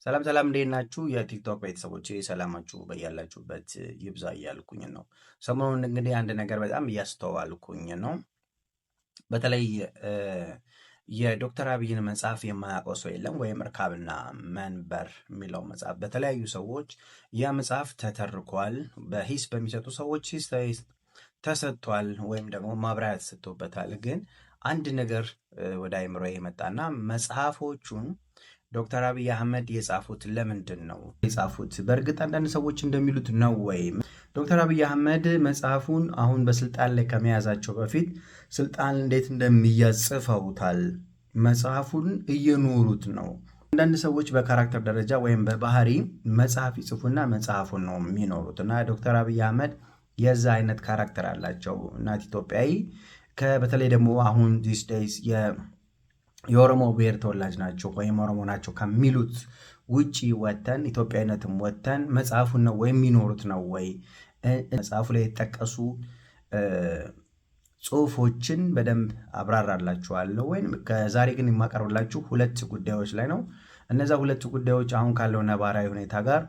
ሰላም ሰላም፣ እንዴት ናችሁ? የቲክቶክ ቤተሰቦቼ ሰላማችሁ በያላችሁበት ይብዛ እያልኩኝ ነው። ሰሞኑን እንግዲህ አንድ ነገር በጣም እያስተዋልኩኝ ነው። በተለይ የዶክተር አብይን መጽሐፍ የማያውቀው ሰው የለም፣ ወይም እርካብና መንበር የሚለው መጽሐፍ በተለያዩ ሰዎች ያ መጽሐፍ ተተርኳል። በሂስ በሚሰጡ ሰዎች ሂስ ተሰጥቷል፣ ወይም ደግሞ ማብራሪያ ተሰጥቶበታል። ግን አንድ ነገር ወደ አይምሮ የመጣና መጽሐፎቹን ዶክተር አብይ አህመድ የጻፉት ለምንድን ነው የጻፉት? በእርግጥ አንዳንድ ሰዎች እንደሚሉት ነው ወይም ዶክተር አብይ አህመድ መጽሐፉን አሁን በስልጣን ላይ ከመያዛቸው በፊት ስልጣን እንዴት እንደሚያዝ ጽፈውታል። መጽሐፉን እየኖሩት ነው። አንዳንድ ሰዎች በ character ደረጃ ወይም በባህሪ መጽሐፍ ይጽፉና መጽሐፉን ነው የሚኖሩት እና ዶክተር አብይ አህመድ የዛ አይነት character አላቸው። እናት ኢትዮጵያዊ በተለይ ደግሞ አሁን these days የኦሮሞ ብሔር ተወላጅ ናቸው ወይም ኦሮሞ ናቸው ከሚሉት ውጪ ወተን ኢትዮጵያዊነትም ወተን መጽሐፉን ነው ወይ የሚኖሩት ነው ወይ መጽሐፉ ላይ የተጠቀሱ ጽሁፎችን በደንብ አብራራላችኋለሁ። ወይም ከዛሬ ግን የማቀርብላችሁ ሁለት ጉዳዮች ላይ ነው። እነዛ ሁለት ጉዳዮች አሁን ካለው ነባራዊ ሁኔታ ጋር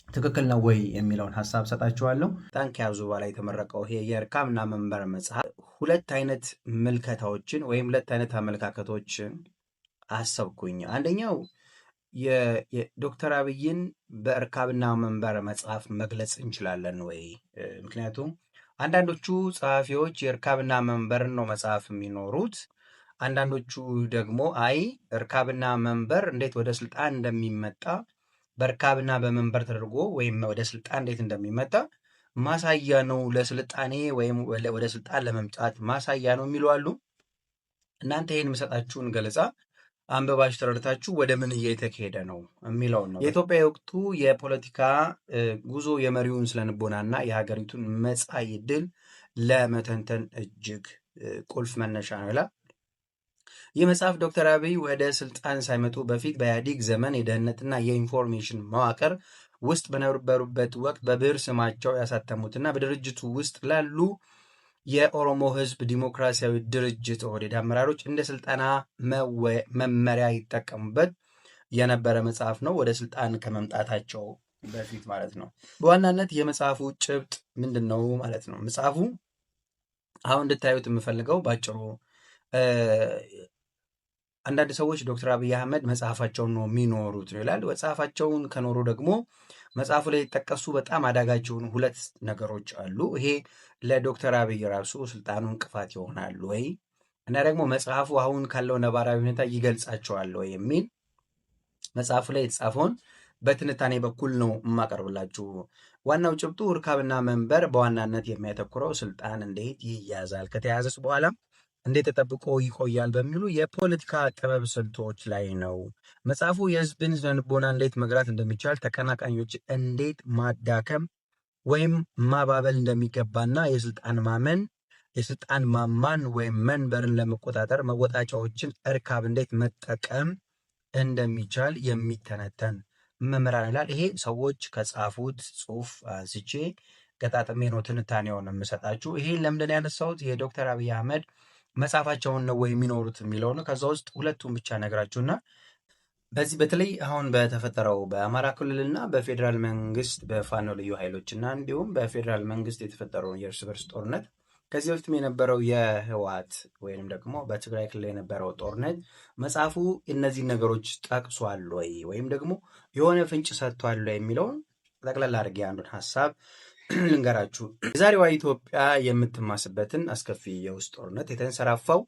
ትክክል ነው ወይ የሚለውን ሀሳብ ሰጣችኋለሁ። ስልጣን ከያዙ በኋላ የተመረቀው ይሄ የእርካብና መንበር መጽሐፍ ሁለት አይነት ምልከታዎችን ወይም ሁለት አይነት አመለካከቶችን አሰብኩኝ። አንደኛው የዶክተር አብይን በእርካብና መንበር መጽሐፍ መግለጽ እንችላለን ወይ? ምክንያቱም አንዳንዶቹ ጸሐፊዎች የእርካብና መንበርን ነው መጽሐፍ የሚኖሩት። አንዳንዶቹ ደግሞ አይ እርካብና መንበር እንዴት ወደ ስልጣን እንደሚመጣ በእርካብና በመንበር ተደርጎ ወይም ወደ ስልጣን እንዴት እንደሚመጣ ማሳያ ነው፣ ለስልጣኔ ወይም ወደ ስልጣን ለመምጣት ማሳያ ነው የሚሉ አሉ። እናንተ ይህን የምሰጣችሁን ገለጻ አንብባችሁ ተረድታችሁ ወደ ምን እየተካሄደ ነው የሚለውን ነው። የኢትዮጵያ የወቅቱ የፖለቲካ ጉዞ የመሪውን ስነልቦናና የሀገሪቱን መጻኢ ዕድል ለመተንተን እጅግ ቁልፍ መነሻ ነው ይላል። ይህ መጽሐፍ ዶክተር አብይ ወደ ስልጣን ሳይመጡ በፊት በኢህአዴግ ዘመን የደህንነትና የኢንፎርሜሽን መዋቅር ውስጥ በነበሩበት ወቅት በብዕር ስማቸው ያሳተሙትና በድርጅቱ ውስጥ ላሉ የኦሮሞ ሕዝብ ዲሞክራሲያዊ ድርጅት ኦህዴድ አመራሮች እንደ ስልጠና መመሪያ ይጠቀሙበት የነበረ መጽሐፍ ነው። ወደ ስልጣን ከመምጣታቸው በፊት ማለት ነው። በዋናነት የመጽሐፉ ጭብጥ ምንድን ነው ማለት ነው? መጽሐፉ አሁን እንድታዩት የምፈልገው ባጭሩ አንዳንድ ሰዎች ዶክተር አብይ አህመድ መጽሐፋቸውን ነው የሚኖሩት ነው ይላል። መጽሐፋቸውን ከኖሩ ደግሞ መጽሐፉ ላይ የተጠቀሱ በጣም አዳጋች የሆኑ ሁለት ነገሮች አሉ። ይሄ ለዶክተር አብይ ራሱ ስልጣኑ እንቅፋት ይሆናል ወይ እና ደግሞ መጽሐፉ አሁን ካለው ነባራዊ ሁኔታ ይገልጻቸዋል ወይ የሚል መጽሐፉ ላይ የተጻፈውን በትንታኔ በኩል ነው የማቀርብላችሁ። ዋናው ጭብጡ እርካብና መንበር በዋናነት የሚያተኩረው ስልጣን እንዴት ይያዛል፣ ከተያዘስ በኋላ እንዴት ተጠብቆ ይቆያል በሚሉ የፖለቲካ ጥበብ ስልቶች ላይ ነው። መጽሐፉ የሕዝብን ስነልቦና እንዴት መግራት እንደሚቻል፣ ተቀናቃኞች እንዴት ማዳከም ወይም ማባበል እንደሚገባና የስልጣን ማመን የስልጣን ማማን ወይም መንበርን ለመቆጣጠር መወጣጫዎችን እርካብ እንዴት መጠቀም እንደሚቻል የሚተነተን መምህራን ይላል። ይሄ ሰዎች ከጻፉት ጽሁፍ አንስቼ ገጣጥሜ ነው ትንታኔውን የምሰጣችሁ። ይሄን ለምንድን ያነሳሁት የዶክተር አብይ አህመድ መጽሐፋቸውን ነው ወይ የሚኖሩት የሚለው ነው። ከዛ ውስጥ ሁለቱን ብቻ ነግራችሁና በዚህ በተለይ አሁን በተፈጠረው በአማራ ክልልና በፌዴራል መንግስት በፋኖ ልዩ ኃይሎች እና እንዲሁም በፌዴራል መንግስት የተፈጠረውን የእርስ በርስ ጦርነት ከዚህ በፊትም የነበረው የህወሓት ወይንም ደግሞ በትግራይ ክልል የነበረው ጦርነት መጽሐፉ እነዚህን ነገሮች ጠቅሷል ወይ ወይም ደግሞ የሆነ ፍንጭ ሰጥቷል ወይ የሚለውን ጠቅላላ አድርጌ አንዱን ሀሳብ ልንገራችሁ። የዛሬዋ ኢትዮጵያ የምትማስበትን አስከፊ የውስጥ ጦርነት፣ የተንሰራፋው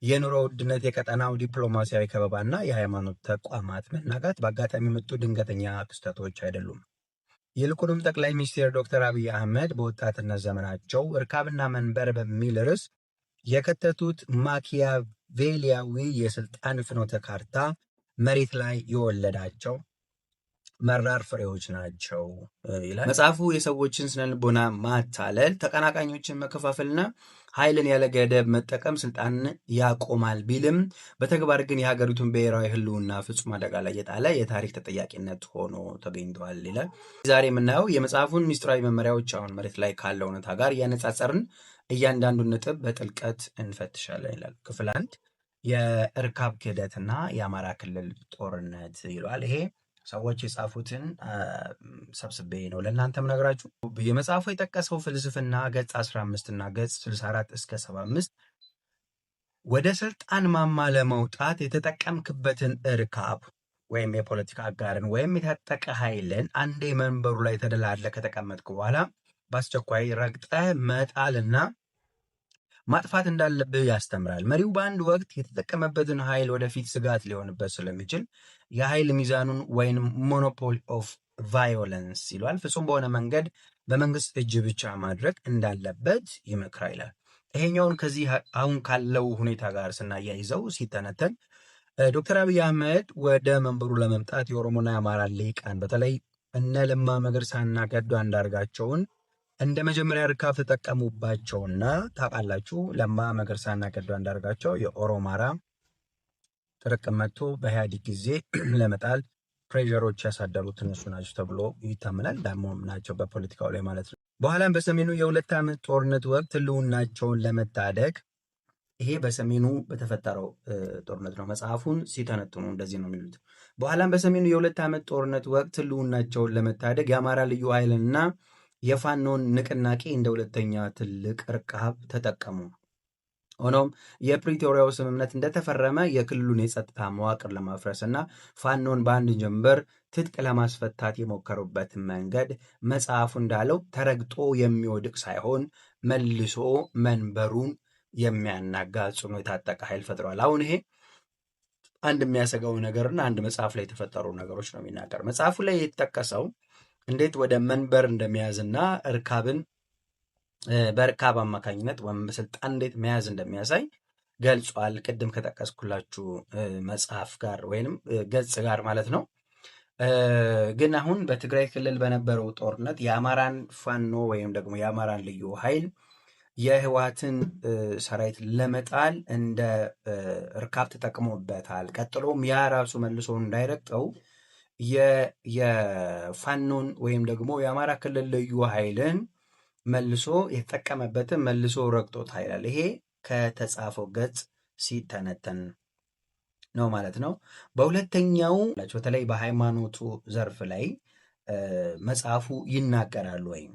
የኑሮ ውድነት፣ የቀጠናው ዲፕሎማሲያዊ ከበባና የሃይማኖት ተቋማት መናጋት በአጋጣሚ የመጡ ድንገተኛ ክስተቶች አይደሉም። ይልቁንም ጠቅላይ ሚኒስትር ዶክተር አብይ አህመድ በወጣትነት ዘመናቸው እርካብና መንበር በሚል ርዕስ የከተቱት ማኪያቬሊያዊ የስልጣን ፍኖተ ካርታ መሬት ላይ የወለዳቸው መራር ፍሬዎች ናቸው ይላል መጽሐፉ። የሰዎችን ስነልቦና ማታለል፣ ተቀናቃኞችን መከፋፈልና ኃይልን ያለ ገደብ መጠቀም ስልጣን ያቆማል ቢልም በተግባር ግን የሀገሪቱን ብሔራዊ ሕልውና ፍጹም አደጋ ላይ የጣለ የታሪክ ተጠያቂነት ሆኖ ተገኝቷል ይላል። ዛሬ የምናየው የመጽሐፉን ሚስጥራዊ መመሪያዎች አሁን መሬት ላይ ካለው እውነታ ጋር እያነጻጸርን እያንዳንዱን ነጥብ በጥልቀት እንፈትሻለን ይላል። ክፍል አንድ የእርካብ ክህደትና የአማራ ክልል ጦርነት ይለዋል። ይሄ ሰዎች የጻፉትን ሰብስቤ ነው ለእናንተም ነግራችሁ። የመጽሐፉ የጠቀሰው ፍልስፍና ገጽ 15 እና ገጽ 64 እስከ 75 ወደ ስልጣን ማማ ለመውጣት የተጠቀምክበትን እርካብ ወይም የፖለቲካ አጋርን ወይም የታጠቀ ኃይልን አንዴ መንበሩ ላይ ተደላድለህ ከተቀመጥክ በኋላ በአስቸኳይ ረግጠህ መጣልና ማጥፋት እንዳለብህ ያስተምራል። መሪው በአንድ ወቅት የተጠቀመበትን ኃይል ወደፊት ስጋት ሊሆንበት ስለሚችል የኃይል ሚዛኑን ወይንም monopoly of violence ይሏል፣ ፍጹም በሆነ መንገድ በመንግስት እጅ ብቻ ማድረግ እንዳለበት ይመክራል ይላል። ይሄኛውን ከዚህ አሁን ካለው ሁኔታ ጋር ስናያይዘው ሲተነተን ዶክተር አብይ አህመድ ወደ መንበሩ ለመምጣት የኦሮሞና የአማራ ልሂቃን በተለይ እነ ለማ መገርሳና ገዱ አንዳርጋቸውን እንደ መጀመሪያ ርካብ ተጠቀሙባቸውና ታውቃላችሁ፣ ለማ መገርሳና ገዱ አንዳርጋቸው የኦሮማራ ጥርቅም መጥቶ በኢህአዴግ ጊዜ ለመጣል pressure ኦች ያሳደሩት እነሱ ናቸው ተብሎ ይታመናል። ዳሞም ናቸው በፖለቲካው ላይ ማለት ነው። በኋላም በሰሜኑ የ2 ዓመት ጦርነት ወቅት ህልውናቸውን ለመታደግ፣ ይሄ በሰሜኑ በተፈጠረው ጦርነት ነው። መጽሐፉን ሲተነትኑ እንደዚህ ነው የሚሉት። በኋላም በሰሜኑ የ2 ዓመት ጦርነት ወቅት ህልውናቸውን ለመታደግ የአማራ ልዩ ኃይልንና የፋኖን ንቅናቄ እንደ ሁለተኛ ትልቅ ርካብ ተጠቀሙ። ሆኖም የፕሪቶሪያው ስምምነት እንደተፈረመ የክልሉን የጸጥታ መዋቅር ለማፍረስ እና ፋኖን በአንድ ጀንበር ትጥቅ ለማስፈታት የሞከሩበት መንገድ መጽሐፉ እንዳለው ተረግጦ የሚወድቅ ሳይሆን መልሶ መንበሩን የሚያናጋ ጽኑ የታጠቀ ኃይል ፈጥሯል። አሁን ይሄ አንድ የሚያሰጋው ነገርና አንድ መጽሐፍ ላይ የተፈጠሩ ነገሮች ነው የሚናገር። መጽሐፉ ላይ የተጠቀሰው እንዴት ወደ መንበር እንደሚያዝና እርካብን በእርካብ አማካኝነት ወይም ስልጣን እንዴት መያዝ እንደሚያሳይ ገልጿል። ቅድም ከጠቀስኩላችሁ መጽሐፍ ጋር ወይንም ገጽ ጋር ማለት ነው። ግን አሁን በትግራይ ክልል በነበረው ጦርነት የአማራን ፋኖ ወይም ደግሞ የአማራን ልዩ ኃይል የህወሓትን ሰራዊት ለመጣል እንደ እርካብ ተጠቅሞበታል። ቀጥሎም ያ ራሱ መልሶ እንዳይረግጠው የፋኖን ወይም ደግሞ የአማራ ክልል ልዩ ኃይልን መልሶ የተጠቀመበትን መልሶ ረግጦታል ይላል። ይሄ ከተጻፈው ገጽ ሲተነተን ነው ማለት ነው። በሁለተኛው በተለይ በሃይማኖቱ ዘርፍ ላይ መጽሐፉ ይናገራል ወይም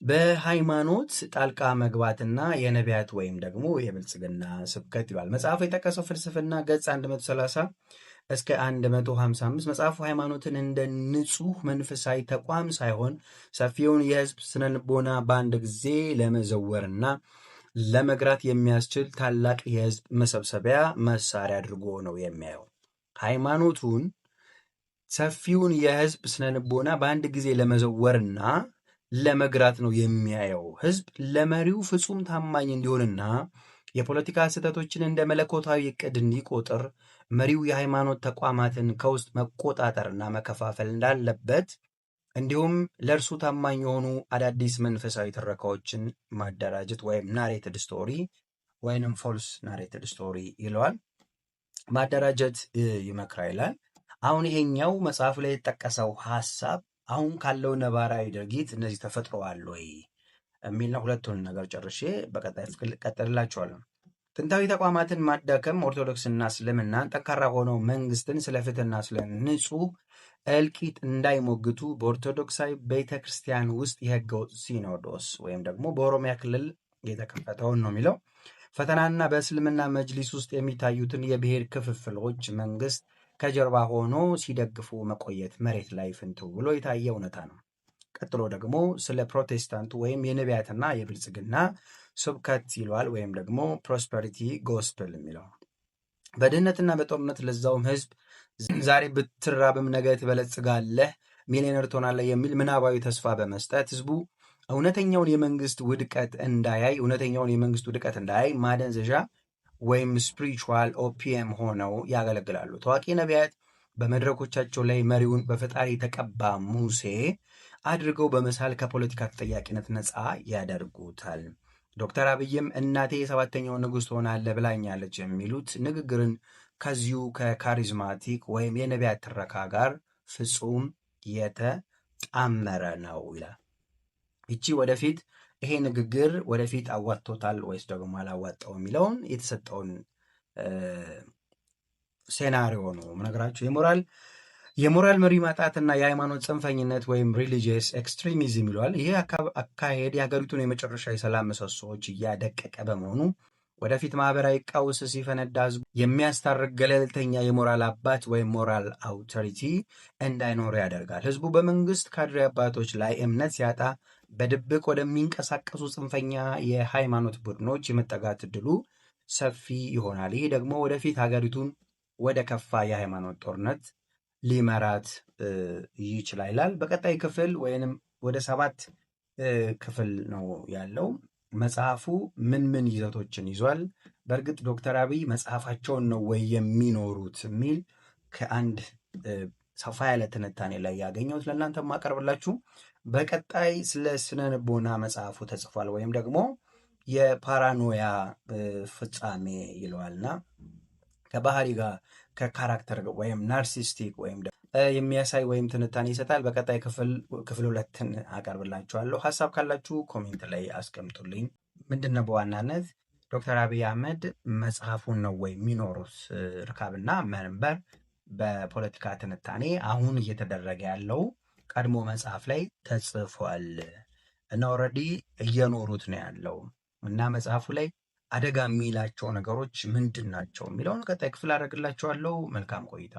በሃይማኖት ጣልቃ መግባትና የነቢያት ወይም ደግሞ የብልጽግና ስብከት ይሏል። መጽሐፉ የጠቀሰው ፍልስፍና ገጽ 130 እስከ 155 መጽሐፉ ሃይማኖትን እንደ ንጹህ መንፈሳዊ ተቋም ሳይሆን ሰፊውን የህዝብ ስነልቦና በአንድ ጊዜ ለመዘወርና ለመግራት የሚያስችል ታላቅ የህዝብ መሰብሰቢያ መሳሪያ አድርጎ ነው የሚያየው። ሃይማኖቱን ሰፊውን የህዝብ ስነልቦና በአንድ ጊዜ ለመዘወርና ለመግራት ነው የሚያየው። ህዝብ ለመሪው ፍጹም ታማኝ እንዲሆንና የፖለቲካ ስህተቶችን እንደ መለኮታዊ ዕቅድ እንዲቆጥር መሪው የሃይማኖት ተቋማትን ከውስጥ መቆጣጠርና መከፋፈል እንዳለበት እንዲሁም ለእርሱ ታማኝ የሆኑ አዳዲስ መንፈሳዊ ትረካዎችን ማደራጀት ወይም narrated story ወይንም false narrated story ይለዋል፣ ማደራጀት ይመክራል ይላል። አሁን ይሄኛው መጽሐፉ ላይ የተጠቀሰው ሀሳብ አሁን ካለው ነባራዊ ድርጊት እነዚህ ተፈጥረዋል ወይ የሚል ነው። ሁለቱን ነገር ጨርሼ በቀጣይ ቀጥልላችኋለሁ። ጥንታዊ ተቋማትን ማዳከም ኦርቶዶክስና እስልምናን ጠንካራ ሆነው መንግስትን ስለ ፍትህና ስለ ንጹህ እልቂት እንዳይሞግቱ በኦርቶዶክሳዊ ቤተ ክርስቲያን ውስጥ የህገወጥ ሲኖዶስ ወይም ደግሞ በኦሮሚያ ክልል የተከፈተውን ነው የሚለው ፈተናና በእስልምና መጅሊስ ውስጥ የሚታዩትን የብሔር ክፍፍሎች መንግስት ከጀርባ ሆኖ ሲደግፉ መቆየት መሬት ላይ ፍንትው ብሎ የታየ እውነታ ነው። ቀጥሎ ደግሞ ስለ ፕሮቴስታንቱ ወይም የነቢያትና የብልጽግና ስብከት ይለዋል፣ ወይም ደግሞ prosperity gospel የሚለው በድህነትና በጦርነት ለዛውም ህዝብ ዛሬ ብትራብም ነገ ትበለጽጋለህ፣ ሚሊዮነር ትሆናለህ የሚል ምናባዊ ተስፋ በመስጠት ህዝቡ እውነተኛውን የመንግስት ውድቀት እንዳያይ ማደንዘዣ ወይም spiritual opium ሆነው ያገለግላሉ። ታዋቂ ነቢያት በመድረኮቻቸው ላይ መሪውን በፈጣሪ የተቀባ ሙሴ አድርገው በመሳል ከፖለቲካ ተጠያቂነት ነፃ ያደርጉታል። ዶክተር አብይም እናቴ የሰባተኛው ንጉሥ ትሆናለህ ብላኛለች የሚሉት ንግግርን ከዚሁ ከ charismatic ወይም የነቢያት ትረካ ጋር ፍጹም የተጣመረ ነው ይላል። ይቺ ወደፊት ይሄ ንግግር ወደፊት አዋጥቶታል ወይስ ደግሞ አላዋጣው የሚለውን የተሰጠውን Scenario ነው የምነግራችሁ። የሞራል መሪ ማጣትና የሃይማኖት ጽንፈኝነት ወይም religious extremism ይለዋል። ይህ አካሄድ የሀገሪቱን የመጨረሻ የሰላም ምሰሶዎች እያደቀቀ በመሆኑ ወደፊት ማህበራዊ ቀውስ ሲፈነዳ ህዝቡ የሚያስታርቅ ገለልተኛ የሞራል አባት ወይም moral authority እንዳይኖር ያደርጋል። ህዝቡ በመንግስት ካድሬ አባቶች ላይ እምነት ሲያጣ በድብቅ ወደሚንቀሳቀሱ ጽንፈኛ የሃይማኖት ቡድኖች የመጠጋት እድሉ ሰፊ ይሆናል። ይህ ደግሞ ወደፊት ሀገሪቱን ወደ ከፋ የሃይማኖት ጦርነት ሊመራት ይችላል ይላል። በቀጣይ ክፍል ወይንም ወደ 7 ክፍል ነው ያለው። መጽሐፉ ምን ምን ይዘቶችን ይዟል? በእርግጥ ዶክተር አብይ መጽሐፋቸውን ነው ወይ የሚኖሩት የሚል ከአንድ ሰፋ ያለ ትንታኔ ላይ ያገኘሁት ለእናንተ ማቀርብላችሁ። በቀጣይ ስለ ስነ ልቦና መጽሐፉ ተጽፏል ወይም ደግሞ የፓራኖያ ፍጻሜ ይለዋልና ከባህሪ ጋር ከ character ወይም narcissistic ወይም የሚያሳይ ወይም ትንታኔ ይሰጣል። በቀጣይ ክፍል 2ን አቀርብላችኋለሁ። ሀሳብ ካላችሁ comment ላይ አስቀምጡልኝ። ምንድነው በዋናነት ዶክተር አብይ አህመድ መጽሐፉን ነው ወይ የሚኖሩት? ርካብና መንበር በፖለቲካ ትንታኔ አሁን እየተደረገ ያለው ቀድሞ መጽሐፍ ላይ ተጽፏል እና already እየኖሩት ነው ያለው እና መጽሐፉ ላይ አደጋ የሚላቸው ነገሮች ምንድን ናቸው የሚለውን ቀጣይ ክፍል አደርግላችኋለሁ። መልካም ቆይታ።